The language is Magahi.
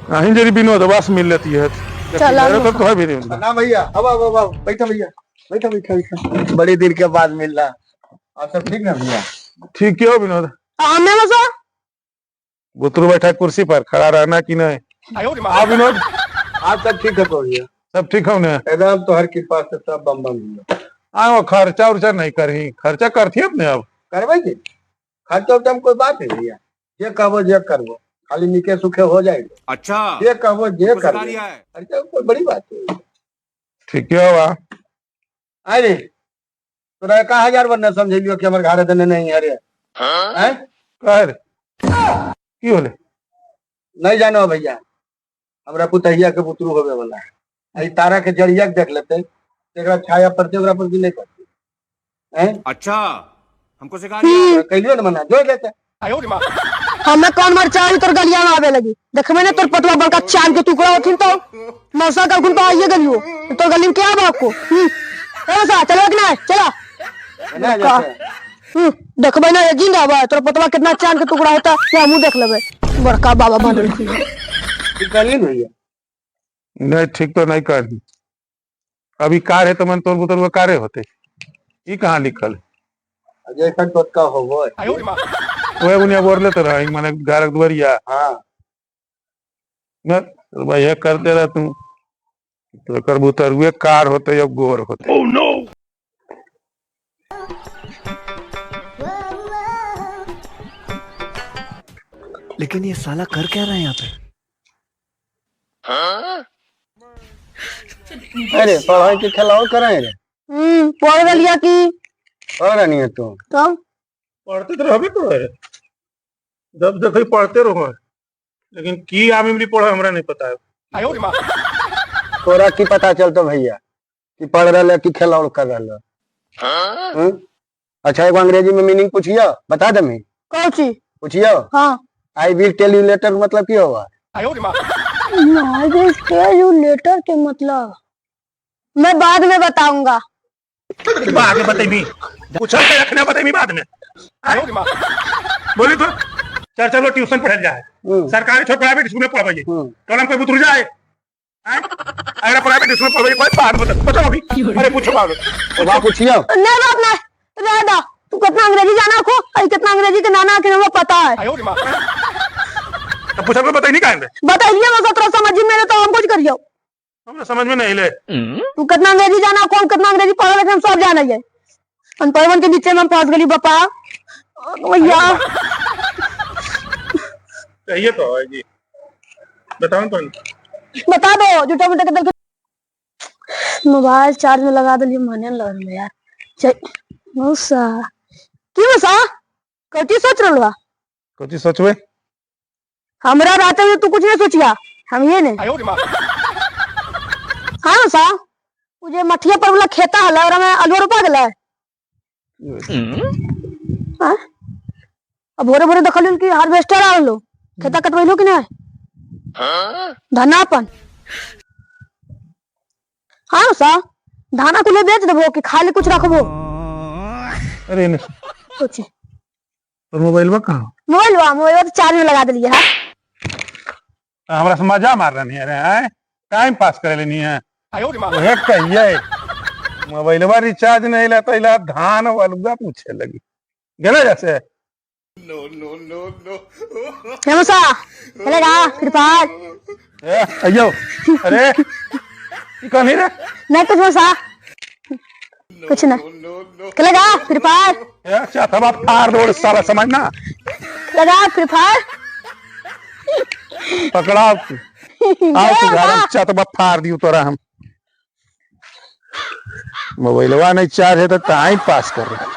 अहीं जरी विनोद बस मिल लेती है। चला। तो तो भी नहीं। ना भैया, अब अब अब अब बैठो भैया, बैठो बैठो बैठो, बड़े दिन के बाद मिल रहा। आप सब ठीक ना भैया? ठीक है विनोद। हमें मौसा बुतरू बैठा कुर्सी पर खड़ा रहना कि नहीं। आ विनोद, आप सब ठीक है तो भैया? सब ठीक हो ने? एकदम तो हर कृपा से सब बम बम भैया। आ वो खर्चा उर्चा नहीं करही, खर्चा करती अपने अब? करबै जी, खर्चा उर्चा में कोई बात है भैया, जे कहबो जे करबो, खाली निके सुखे हो जाएगा। अच्छा, जे कहबो जे हमको सिखा करबो, रिया है। खर्चा कोई बड़ी बात है। ठीक है बा। अरे तोरा का हजार बन्ना समझेलियो कि हमर घर देने नहीं है रे? हैं? कर की होले? नहीं जानो भैया, हमरा पुतहिया के बुतरू होवे वाला है। अई तारा के जरिया के देख लेते, एकरा छाया पड़ते ओकरा पर भी नहीं पड़ते। हैं? अच्छा, हमको सिखा रिया है। तोरा कहियो ना मना जोड़ लेते। हमें कौन मरचा आई तोर गलिया में आवे लगी? देखबे ना तोर पतवा बड़का चांद के टुकड़ा होथिन तो मौसा का तो आइए गलियो तो गली में क्या बाप को। ए मौसा चलो कि ना चला ना जैसे। देखबे ना यकीन रहबे तोर पतवा कितना चांद के टुकड़ा होता या हमहू देख लेबे। बड़का बाबा बनल। ठीक करिए ना भैया। नहीं ठीक तो नहीं कर। अभी कार है तो मन तोर बुतरू कारे होते, ई कहाँ लिखल है? जैसा टोटका होबो। वह बुनिया बोल तो रहा माने घर के दुआरिया। हाँ न भाई ये करते रह तू तो कर बुतरुए कार होते या गोर होते। लेकिन ये साला कर क्या रहा है यहाँ पे? अरे पढ़ाई के खिलाओ करे रे। पढ़ गलिया की पढ़ नहीं है तू? तब पढ़ते तो रहबे करो है, जब देखो पढ़ते रहो, लेकिन की आम इमली पढ़ो हमरा नहीं पता है। तोरा की पता चलतो भैया कि पढ़ रहा कि खिलाओ कर रहा? हम्म? अच्छा एगो अंग्रेजी में मीनिंग पूछियो, बता दे मैं। कौन सी पूछियो? हाँ। I will tell you later मतलब की होगा? I will tell you later के मतलब मैं बाद में बताऊंगा। बाद में बताइबी, पूछल के रखने बताइबी बाद में। बोली तो चल चलो ट्यूशन पढ़ल जाए, सरकारी छोड़ प्राइवेट स्कूल में पढ़बे, टोला में कोई बुतरू जाए? आएं? अगर प्राइवेट स्कूल में पढ़बे कोई बाद में बताओ अभी। अरे पूछो बाद में। तो वहाँ पूछियो। नहीं बाप नहीं, रह दा। तू कितना अंग्रेजी जाना को और कितना अंग्रेजी के नाना के हमरा पता है। तो पूछल के बताई नहीं काहे? बताइए मौसा तोरा समझ में नहीं तो हम कुछ करियो। हमरा समझ में नहीं ले। तू कितना अंग्रेजी जाना को, कितना अंग्रेजी पढ़ा लेकिन हम सब जाना है। अनपढ़वन के बीच में हम फंस गली बापा भैया। चाहिए तो है जी, बताओ तो। बता दो झूठा मूठा के दिल के मोबाइल चार्ज में लगा दिलिए, मने लग रहा यार। मौसा की मौसा कथी सोच रहल बा? कथी सोचबे? हमरा रहते हुए तू कुछ नहीं सोचिया, हम ये नहीं। हाँ मौसा, उ जे मठिया पर वाला खेता हला ओकरा में आलू रोपा गेलै? हाँ? अब भोरे भोरे देखलियन कि हार्वेस्टर आ रहलो, खेता कटवैलो कि नहीं? धाना अपन। हाँ मौसा, धाना कुले बेच देबो कि खाली कुछ रखबो? अरे नहीं। सोचे। तोर मोबाइल बा कहाँ? मोबाइल बा, मोबाइल तो चार्ज में लगा दिलिए है। हमरा से मजा मार रही है रे, हैं? टाइम पास करे लेनी है। वह कहिए मोबाइलवा रिचार्ज नहीं लेता इला धान वालुआ पूछे लगी गेला जैसे। हे मौसा, चलेगा फिर पार। ए, अयो अरे ई कौन है रे? नहीं कुछ मौसा, कुछ नहीं। चलेगा फिर पार। ए, अच्छा तब आप फाड़ दो सारा समझना। लगा फिर फाड़। पकड़ाओ तू। आओ तू घर, अच्छा तब फाड़ दियो तोरा हम। मोबाइलवा नहीं चार्ज है तो टाइम पास कर रहे।